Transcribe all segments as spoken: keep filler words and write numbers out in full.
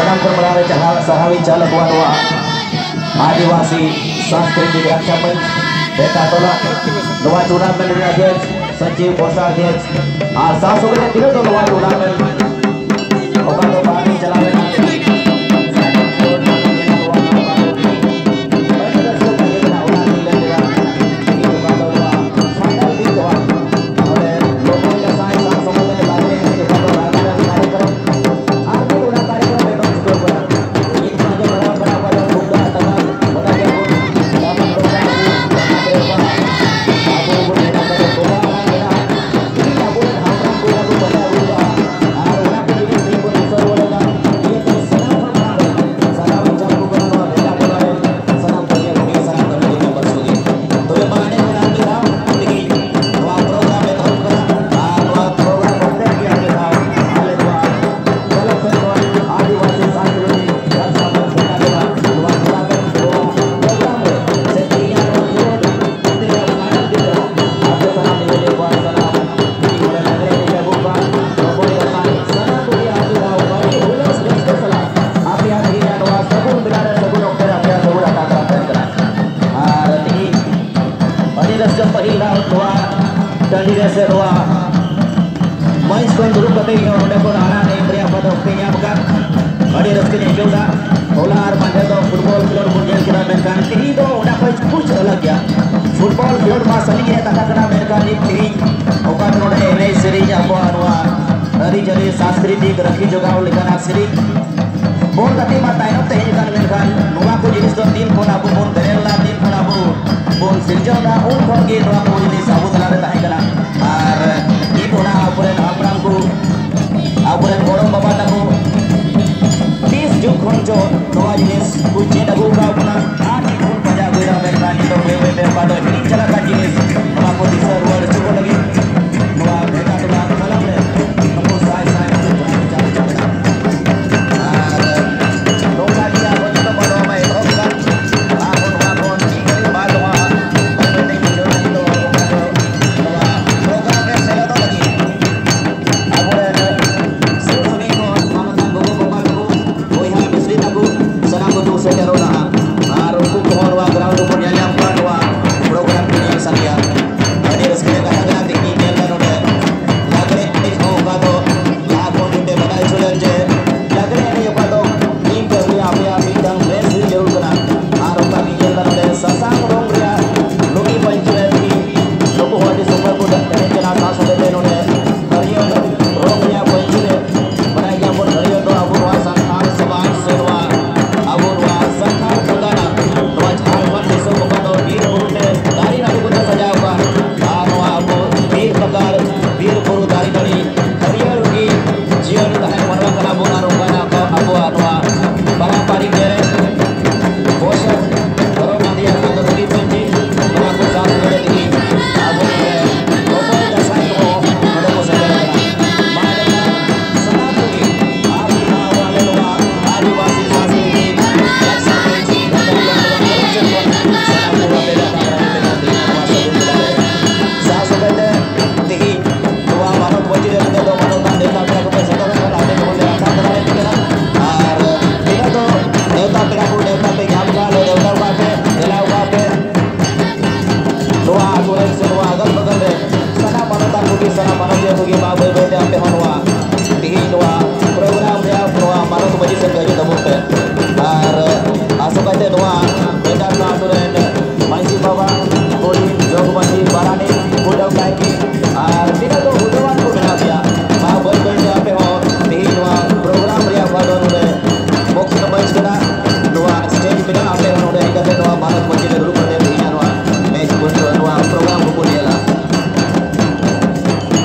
ᱥᱟᱱᱟᱢ ᱠᱚ ᱢᱟᱲᱟᱝ ᱨᱮ ᱪᱟᱞᱟᱣ ᱥᱟᱨᱦᱟᱣ ᱤᱧ ᱪᱟᱞ ᱟᱠᱚᱣᱟ ᱱᱚᱣᱟ ᱟᱹᱫᱤᱵᱟᱹᱥᱤ ᱥᱟᱝᱥᱠᱨᱤᱛᱤᱠ ᱨᱟᱠᱷᱟ ᱢᱚᱧᱪ ᱵᱮᱠᱟ ᱴᱚᱞᱟ ᱱᱚᱣᱟ ᱴᱩᱨᱱᱟᱢᱮᱱᱴ ᱨᱮᱱᱟᱜ ᱡᱟᱡᱽ ᱥᱚᱪᱤᱵᱽ ᱵᱚᱨᱥᱟ ᱡᱟᱡᱽ ᱟᱨ ᱥᱟᱶ ᱥᱚᱸᱜᱮ ᱛᱮ ᱛᱤᱱᱟᱹᱜ ᱫᱚ ᱱᱚᱣᱟ ᱴᱩᱨᱱᱟᱢᱮᱱᱴ ᱚᱠᱟ ᱫᱚ ᱵᱟᱝ ᱪᱟᱞᱟᱣ ᱞᱮᱱᱟ᱾ ᱟᱨ ᱛᱮᱦᱮᱧ ᱟᱹᱰᱤ ᱨᱟᱹᱥᱠᱟᱹ ᱯᱟᱹᱦᱤᱞ ᱫᱷᱟᱣ ᱱᱚᱣᱟ ᱴᱟᱺᱰᱤ ᱨᱮ ᱥᱮ ᱱᱚᱣᱟ ᱢᱚᱧᱪ ᱠᱷᱚᱱ ᱫᱩᱲᱩᱵ ᱠᱟᱛᱮ ᱤᱧ ᱦᱚᱸ ᱚᱸᱰᱮ ᱠᱷᱚᱱ ᱦᱟᱱᱟ ᱱᱤᱭᱟᱹ ᱵᱟᱨᱭᱟ ᱯᱚᱫᱚᱠ ᱯᱮ ᱧᱟᱢ ᱟᱠᱟᱫ᱾ ᱟᱹᱰᱤ ᱨᱟᱹᱥᱠᱟᱹᱧ ᱟᱹᱭᱠᱟᱹᱣ ᱮᱫᱟ᱾ ᱦᱚᱞᱟ ᱟᱨ ᱢᱟᱫᱷᱮᱨ ᱫᱚ ᱯᱷᱩᱴᱵᱚᱞ ᱠᱷᱮᱞᱳᱰ ᱵᱚᱱ ᱧᱮᱞ ᱠᱮᱫᱟ, ᱢᱮᱱᱠᱷᱟᱱ ᱛᱮᱦᱮᱧ ᱫᱚ ᱚᱱᱟ ᱠᱷᱚᱱ ᱠᱩᱪ ᱟᱞᱟᱜᱽ ᱜᱮᱭᱟ᱾ ᱯᱷᱩᱴᱵᱚᱞ ᱠᱷᱮᱞᱳᱰ ᱢᱟ ᱥᱟᱺᱜᱤᱧ ᱨᱮ ᱛᱟᱦᱮᱸ ᱠᱟᱱᱟ, ᱢᱮᱱᱠᱷᱟᱱ ᱱᱤᱛ ᱛᱮᱦᱮᱧ ᱚᱠᱟ ᱫᱚ ᱱᱚᱰᱮ ᱮᱱᱮᱡ ᱥᱮᱨᱮᱧ, ᱟᱵᱚᱣᱟᱜ ᱱᱚᱣᱟ ᱟᱹᱨᱤᱪᱟᱹᱞᱤ ᱥᱟᱝᱥᱠᱨᱤᱛᱤᱠ ᱨᱟᱹᱠᱷᱤ ᱡᱚᱜᱟᱣ ᱞᱮᱠᱟᱱᱟᱜ ᱥᱮᱨᱮᱧ ᱵᱚᱞ ᱜᱟᱛᱮ ᱢᱟ ᱛᱟᱭᱱᱚᱢ ᱛᱮ ᱦᱮᱡ ᱟᱠᱟᱱ, ᱢᱮᱱᱠᱷᱟᱱ ᱱᱚᱣᱟ ᱠᱚ ᱡᱤᱱᱤᱥ ᱫᱚ ᱛᱤᱱ ᱠᱷᱚᱱ ᱟᱵᱚ ᱵᱚᱱ ᱵᱮᱨᱮᱫ ᱞᱮᱱᱟ, ᱛᱤᱱ ᱠᱷᱚᱱ ᱟᱵᱚ ᱵᱚᱱ ᱥᱤᱨᱡᱟᱹᱣ ᱞᱮᱱᱟ, ᱩᱱ ᱠᱷᱚᱱ ᱜᱮ ᱱᱚᱣᱟ ᱠᱚ ᱡᱤᱱᱤᱥ ᱟᱵᱚ ᱛᱟᱞᱟᱨᱮ ᱛᱟᱦᱮᱸ ᱠᱟᱱᱟ᱾ ᱟᱨ ᱱᱤᱛ ᱚᱱᱟ ᱟᱵᱚᱨᱮᱱ ᱦᱟᱯᱲᱟᱢ ᱠᱚ, ᱟᱵᱚᱨᱮᱱ ᱜᱚᱲᱚᱢ ᱵᱟᱵᱟ ᱛᱟᱠᱚ ᱛᱤᱥ ᱡᱩᱜᱽ ᱠᱷᱚᱱ ᱪᱚ ᱱᱚᱣᱟ ᱡᱤᱱᱤᱥ ᱠᱚ ᱪᱮᱫ ᱟᱹᱜᱩ ᱟᱠᱟᱫ ᱵᱚᱱᱟ ᱟᱨ ᱱᱤᱛ ᱵᱚᱱ ᱯᱟᱸᱡᱟ ᱟᱹᱜᱩᱭᱮᱫᱟ, ᱢᱮᱱᱠᱷᱟᱱ ᱱᱤᱛᱚᱜ ᱵᱟᱹᱭ ᱵᱟᱹᱭ ᱛᱮ ᱚᱠᱟ ᱫᱚ ᱦᱤᱲᱤᱧ ᱪᱟᱞᱟᱜ ᱠᱟᱱ ᱡᱤᱱᱤᱥ, ᱱᱚᱣᱟ ᱠᱚ ᱫᱤᱥᱟᱹ ᱨᱩᱣᱟᱹᱲ ᱦᱚᱪᱚ ᱠᱚ ᱞᱟᱹᱜᱤᱫ ᱱᱚᱣᱟ ᱵᱷᱮᱜᱟ ᱴᱚᱞᱟ ᱠᱟᱞᱟᱢ ᱨᱮ ᱱᱩᱠᱩ ᱥᱟᱭ ᱥᱟᱭ ᱦᱚᱲ ᱠᱚ ᱪᱟᱞᱟᱣ ᱪᱟᱞᱟᱜ ᱠᱟᱱᱟ᱾ ᱟᱨ ᱱᱚᱝᱠᱟ ᱜᱮ ᱟᱵᱚ ᱡᱚᱛᱚ ᱠᱚ ᱱᱚᱣᱟ ᱢᱟ ᱮᱛᱚᱦᱚᱵ ᱠᱟᱱ, ᱟᱨ ᱱᱚᱣᱟ ᱠᱷᱚᱱ ᱢᱤᱫ ᱜᱷᱟᱹᱲᱤᱡ ᱵᱟᱫᱽ ᱱᱚᱣᱟ ᱵᱟᱹᱭ ᱵᱟᱹᱭ ᱛᱮ ᱵᱩᱡᱷᱟᱹᱣ ᱞᱟᱹᱜᱤᱫ ᱫᱚ ᱱᱚᱣᱟ program ᱨᱮ ᱥᱮᱞᱮᱫᱚᱜ ᱞᱟᱹᱜᱤᱫ ᱟᱵᱚᱨᱮᱱ ᱥᱩᱨ ᱥᱟᱺᱜᱤᱧ ᱠᱷᱚᱱ ᱢᱟᱱᱚᱛᱟᱱ ᱜᱚᱜᱚ ᱵᱟᱵᱟ ᱛᱟᱠᱚ, ᱜᱮ ᱢᱟ ᱵᱟᱹᱭ ᱵᱟᱹᱭ ᱛᱮ ᱟᱯᱮ ᱦᱚᱸ ᱱᱚᱣᱟ ᱛᱮᱦᱮᱧ ᱱᱚᱣᱟ ᱯᱨᱳᱜᱨᱟᱢ ᱨᱮᱭᱟᱜ ᱱᱚᱣᱟ ᱢᱟᱱᱚᱛ ᱢᱟᱹᱡᱷᱤ ᱥᱮᱫ ᱦᱤᱡᱩᱜ ᱛᱟᱵᱚᱱ ᱯᱮ᱾ ᱟᱨ ᱟᱥᱚᱠᱟᱭᱛᱮ ᱱᱚᱣᱟ ᱵᱮᱸᱰᱟᱨ ᱟᱹᱛᱩ ᱨᱮᱱ ᱢᱟᱹᱡᱷᱤ ᱵᱟᱵᱟ, ᱜᱚᱰᱮᱛ, ᱡᱚᱜᱽ ᱢᱟᱹᱡᱷᱤ, ᱯᱟᱨᱟᱱᱤᱠ, ᱠᱩᱰᱟᱹᱢ ᱱᱟᱭᱠᱮ ᱟᱨ ᱛᱤᱱᱟᱹᱜ ᱫᱚ ᱦᱩᱫᱟᱹᱣᱟᱱ ᱠᱚ ᱢᱮᱱᱟᱜ ᱯᱮᱭᱟ, ᱢᱟ ᱵᱟᱹᱭ ᱵᱟᱹᱭ ᱛᱮ ᱟᱯᱮ ᱦᱚᱸ ᱛᱮᱦᱮᱧ ᱱᱚᱣᱟ ᱯᱨᱳᱜᱨᱟᱢ ᱨᱮᱭᱟᱜ ᱵᱷᱟᱜᱽ ᱱᱚᱰᱮ ᱢᱩᱠᱷᱭᱟᱹ ᱢᱚᱧᱪ ᱠᱟᱱᱟ, ᱱᱚᱣᱟ ᱥᱴᱮᱡᱽ ᱢᱮᱱᱟᱜᱼᱟ, ᱟᱯᱮ ᱦᱚᱸ ᱱᱚᱰᱮ ᱦᱮᱡ ᱠᱟᱛᱮ ᱱᱚᱣᱟ ᱢᱟᱱᱚᱛ ᱢᱟᱹᱡᱷᱤ ᱨᱮ ᱫᱩᱲᱩᱵ ᱠᱟᱛᱮ ᱛᱮᱦᱮᱧᱟᱜ ᱱᱚᱣᱟ ᱢᱮᱪ ᱵᱚᱱ, ᱱᱚᱣᱟ ᱯᱨᱳᱜᱨᱟᱢ ᱠᱚᱵᱚᱱ ᱧᱮᱞᱟ᱾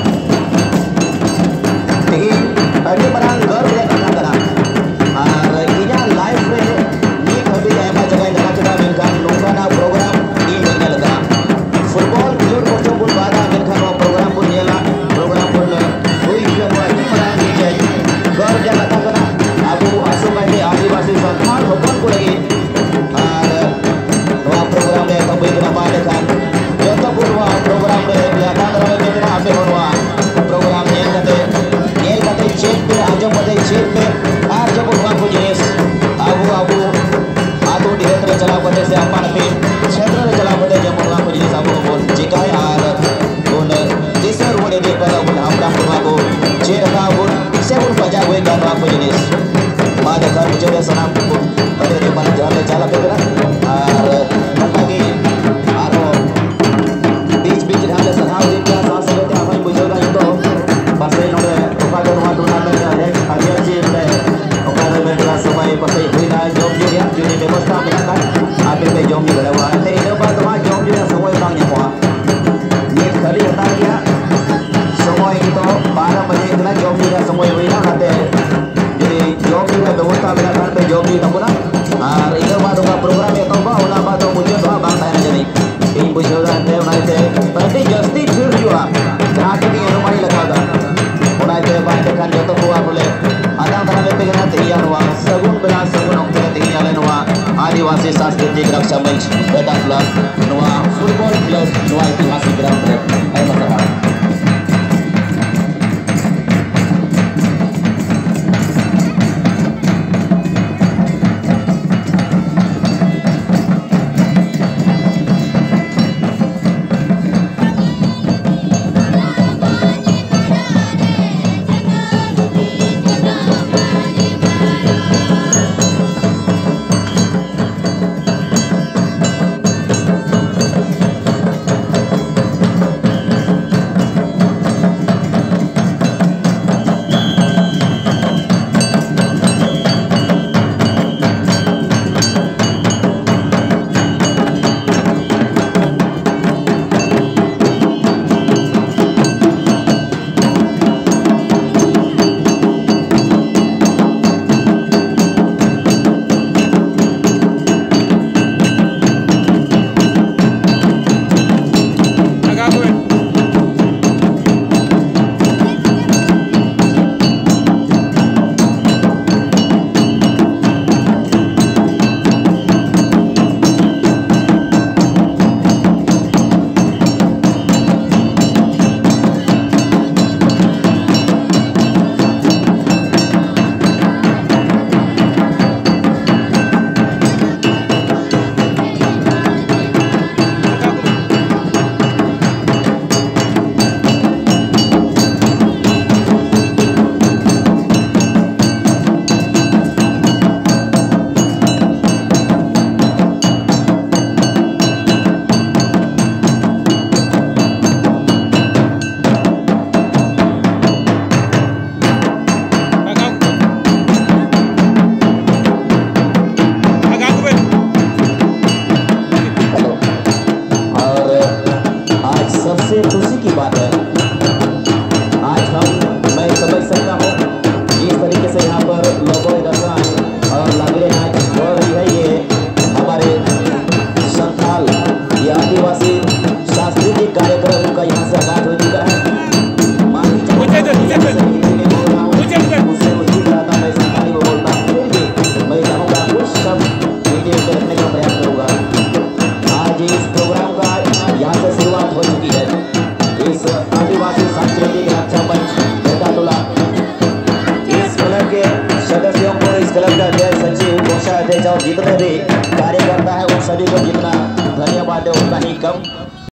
ᱛᱮᱦᱮᱧ ᱟᱹᱰᱤ ᱢᱟᱨᱟᱝ ᱜᱚᱨᱵ ᱨᱮᱭᱟᱜ ᱠᱟᱛᱷᱟ ᱠᱟᱱᱟ᱾ ᱟᱨ ᱤᱧᱟᱹᱜ ᱞᱟᱭᱤᱯᱷ ᱨᱮ ᱱᱤᱛ ᱦᱟᱹᱵᱤᱡ ᱟᱭᱢᱟ ᱡᱟᱭᱜᱟᱧ ᱫᱟᱬᱟ ᱠᱮᱫᱟ, ᱢᱮᱱᱠᱷᱟᱱ ᱱᱚᱝᱠᱟᱱᱟᱜ ᱯᱨᱳᱜᱨᱟᱢ ᱤᱧ ᱵᱟᱹᱧ ᱧᱮᱞ ᱟᱠᱟᱫᱟ᱾ ᱯᱷᱩᱴᱵᱚᱞ ᱠᱷᱮᱞᱳᱰ ᱠᱚᱪᱚᱝ ᱵᱚᱱ ᱵᱟᱫᱟ, ᱢᱮᱱᱠᱷᱟᱱ ᱱᱚᱣᱟ ᱯᱨᱳᱜᱨᱟᱢ ᱵᱚᱱ ᱧᱮᱞᱟ, ᱯᱨᱳᱜᱨᱟᱢ ᱵᱚᱱ ᱦᱩᱭ ᱦᱚᱪᱚᱭᱟ, ᱱᱚᱣᱟ ᱟᱹᱰᱤ ᱢᱟᱨᱟᱝ ᱢᱤᱫᱴᱮᱡ ᱜᱚᱨᱵ ᱨᱮᱭᱟᱜ ᱠᱟᱛᱷᱟ ᱠᱟᱱᱟ᱾ ᱟᱵᱚ ᱟᱥᱚᱠᱟᱭᱛᱮ ᱟᱹᱫᱤᱵᱟᱹᱥᱤ ᱥᱟᱱᱛᱟᱲ ᱦᱚᱯᱚᱱ ᱠᱚ ᱞᱟᱹᱜᱤᱫ ᱟᱨ ᱱᱚᱣᱟ ᱯᱨᱳᱜᱨᱟᱢ ᱨᱮ ᱮᱛᱚᱦᱚᱵ ᱦᱩᱭ ᱠᱟᱱᱟ, ᱢᱟ ᱮᱸᱰᱮᱠᱷᱟᱱ ᱡᱚᱛᱚ ᱠᱚ ᱱᱚᱣᱟ ᱯᱨᱳᱜᱨᱟᱢ ᱨᱮ ᱱᱮᱣᱛᱟ ᱫᱟᱨᱟᱢ ᱮ ᱠᱟᱱᱟ᱾ ᱟᱯᱮ ᱦᱚᱸ ᱱᱚᱣᱟ ᱯᱨᱳᱜᱨᱟᱢ ᱧᱮᱞ ᱠᱟᱛᱮ, ᱧᱮᱞ ᱠᱟᱛᱮ ᱪᱮᱫ ᱯᱮ, ᱟᱸᱡᱚᱢ ᱠᱟᱛᱮ ᱪᱮᱫ ᱯᱮ, ᱟᱨ ᱡᱮᱢᱚᱱ ᱱᱚᱣᱟ ᱠᱚ ᱡᱤᱱᱤᱥ ᱟᱵᱚ, ᱟᱵᱚ ᱟᱹᱛᱩ ᱰᱤᱦᱟᱹᱛ ᱨᱮ ᱪᱟᱞᱟᱣ ᱠᱟᱛᱮ ᱥᱮ ᱟᱯᱟᱱ ᱟᱹᱯᱤᱱ ᱠᱷᱮᱛᱨᱚ ᱨᱮ ᱪᱟᱞᱟᱣ ᱠᱟᱛᱮ ᱡᱮᱢᱚᱱ ᱱᱚᱣᱟ ᱠᱚ ᱡᱤᱱᱤᱥ ᱟᱵᱚ ᱦᱚᱸᱵᱚᱱ ᱪᱮᱠᱟᱭ ᱟᱨ ᱵᱚᱱ ᱫᱤᱥᱟᱹ ᱨᱩᱣᱟᱹᱲ ᱤᱫᱤ ᱠᱚᱣᱟ, ᱟᱵᱚ ᱦᱟᱯᱲᱟᱢ ᱠᱚ ᱱᱚᱣᱟ ᱠᱚ ᱪᱮᱫ ᱟᱠᱟᱫ ᱵᱚᱱ ᱥᱮ ᱵᱚᱱ ᱯᱟᱸᱡᱟ ᱟᱹᱜᱩᱭᱮᱫ ᱠᱟᱱ ᱱᱚᱣᱟ ᱠᱚ ᱡᱤᱱᱤᱥ᱾ ᱢᱟ ᱫᱮᱠᱷᱟ ᱢᱩᱪᱟᱹᱫ ᱨᱮ ᱥᱟᱱᱟᱢ ᱠᱚ ᱟᱹᱰᱤ ᱟᱹᱰᱤ ᱢᱟᱨᱟᱝ ᱡᱚᱦᱟᱨ ᱞᱮ ᱪᱟᱞ ᱟᱯᱮ ᱠᱟᱱᱟ᱾ ᱟᱨ ᱱᱚᱝᱠᱟ ᱜᱮ ᱟᱨᱦᱚᱸ ᱵᱤᱪ ᱵᱤᱪ ᱨᱮ ᱦᱟᱸᱜ ᱞᱮ ᱥᱟᱨᱦᱟᱣ ᱤᱫᱤ ᱯᱮᱭᱟ, ᱥᱟᱶ ᱥᱚᱸᱜᱮ ᱛᱮ ᱟᱨᱦᱚᱸᱧ ᱵᱩᱡᱷᱟᱹᱣ ᱫᱟ ᱱᱤᱛᱚᱜ ᱯᱟᱥᱮᱡ ᱱᱚᱰᱮ ᱚᱠᱟ ᱫᱚ ᱱᱚᱣᱟ ᱴᱩᱨᱱᱟᱢᱮᱱᱴ ᱨᱮ ᱦᱮᱡ ᱟᱹᱰᱤ ᱟᱹᱰᱤ ᱱᱚᱰᱮ ᱚᱠᱟ ᱨᱮ ᱢᱮᱱ ᱠᱮᱫᱟ ᱥᱚᱢᱚᱭ ᱯᱟᱥᱮᱡ ᱦᱩᱭᱱᱟ, ᱡᱚᱢ ᱧᱩ ᱨᱮᱭᱟᱜ ᱡᱩᱫᱤ ᱵᱮᱵᱚᱥᱛᱷᱟ ᱢᱮᱱᱟᱜ ᱠᱷᱟᱱ ᱟᱯᱮ ᱯᱮ ᱡᱚᱢ ᱧᱩ ᱫᱟᱲᱮᱭᱟᱜᱼᱟ᱾ ᱮᱱᱛᱮ ᱤᱱᱟᱹ ᱵᱟᱫ ᱫᱚ ᱦᱟᱸᱜ ᱡᱚᱢ ᱧᱩ ᱨᱮᱭᱟᱜ ᱥᱚᱢᱚᱭ ᱵᱟᱝ ᱧᱟᱢᱚᱜᱼᱟ᱾ ᱱᱤᱛ ᱠᱷᱟᱹᱞᱤ ᱦᱟᱛᱟᱲ ᱜᱮᱭᱟ᱾ ᱥᱚᱢᱚᱭ ᱱᱤᱛᱚᱜ ᱵᱟᱨᱚ ᱵᱟᱡᱮ ᱠᱟᱱᱟ, ᱡᱚᱢ ᱧᱩ ᱨᱮᱭᱟᱜ ᱥᱚᱢᱚᱭ ᱦᱩᱭᱱᱟ, ᱚᱱᱟᱛᱮ ᱡᱩᱫᱤ ᱡᱚᱢ ᱧᱩ ᱨᱮᱭᱟᱜ ᱵᱮᱵᱚᱥᱛᱷᱟ ᱢᱮᱱᱟᱜ ᱠᱷᱟᱱ ᱯᱮ ᱡᱚᱢ ᱧᱩᱭ ᱛᱟᱵᱚᱱᱟ᱾ ᱟᱨ ᱤᱱᱟᱹ ᱵᱟᱫ ᱚᱠᱟ ᱯᱨᱳᱜᱨᱟᱢ ᱮᱛᱚᱦᱚᱵᱟ, ᱚᱱᱟ ᱵᱟᱫ ᱫᱚ ᱢᱩᱪᱟᱹᱫ ᱫᱚ ᱦᱟᱸᱜ ᱵᱟᱝ ᱛᱟᱦᱮᱱᱟ ᱡᱟᱹᱱᱤᱡ, ᱤᱧ ᱵᱩᱡᱷᱟᱹᱣ ᱫᱟ᱾ ᱮᱱᱛᱮ ᱚᱱᱟ ᱤᱭᱟᱹᱛᱮ ᱟᱹᱰᱤ ᱡᱟᱹᱥᱛᱤ ᱵᱷᱤᱲ ᱦᱩᱭᱩᱜᱼᱟ, ᱡᱟᱦᱟᱸ ᱛᱤᱱᱟᱹᱜ ᱤᱧ ᱚᱱᱩᱢᱟᱱᱤᱧ ᱞᱟᱜᱟᱣ ᱫᱟ᱾ ᱚᱱᱟ ᱤᱭᱟᱹᱛᱮ ᱵᱟᱝ ᱮᱱᱛᱮ ᱠᱷᱟᱱ ᱡᱚᱛᱚ ᱠᱚ ᱵᱚᱞᱮ ᱦᱟᱛᱟᱣ ᱫᱟᱨᱟᱢ ᱞᱮᱯᱮ ᱠᱟᱱᱟ᱾ ᱛᱮᱦᱮᱧ ᱱᱚᱣᱟ ᱥᱟᱹᱜᱩᱱ ᱵᱮᱲᱟ, ᱥᱟᱹᱜᱩᱱ ᱚᱠᱛᱚ ᱨᱮ ᱛᱮᱦᱮᱧ ᱟᱞᱮ ᱱᱚᱣᱟ ᱟᱹᱫᱤᱵᱟᱹᱥᱤ ᱥᱟᱝᱥᱠᱨᱤᱛᱤᱠ ᱨᱟᱠᱥᱟ ᱢᱚᱧᱪ ᱵᱮᱴᱟ ᱠᱞᱟᱵᱽ ᱱᱚᱣᱟ ᱯᱷᱩᱴᱵᱚᱞ ᱠᱷᱮᱞᱳᱰ ᱱᱚᱣᱟ ᱤᱛᱤᱦᱟᱥᱤᱠ ᱜᱨᱟᱣᱩᱱᱰ ᱨᱮ ᱟᱭᱢᱟ ᱥᱟᱨᱦᱟᱣ᱾ जितने भी कार्यकर्ता है, उन सभी को जितना धन्यवाद है, उतना ही कम।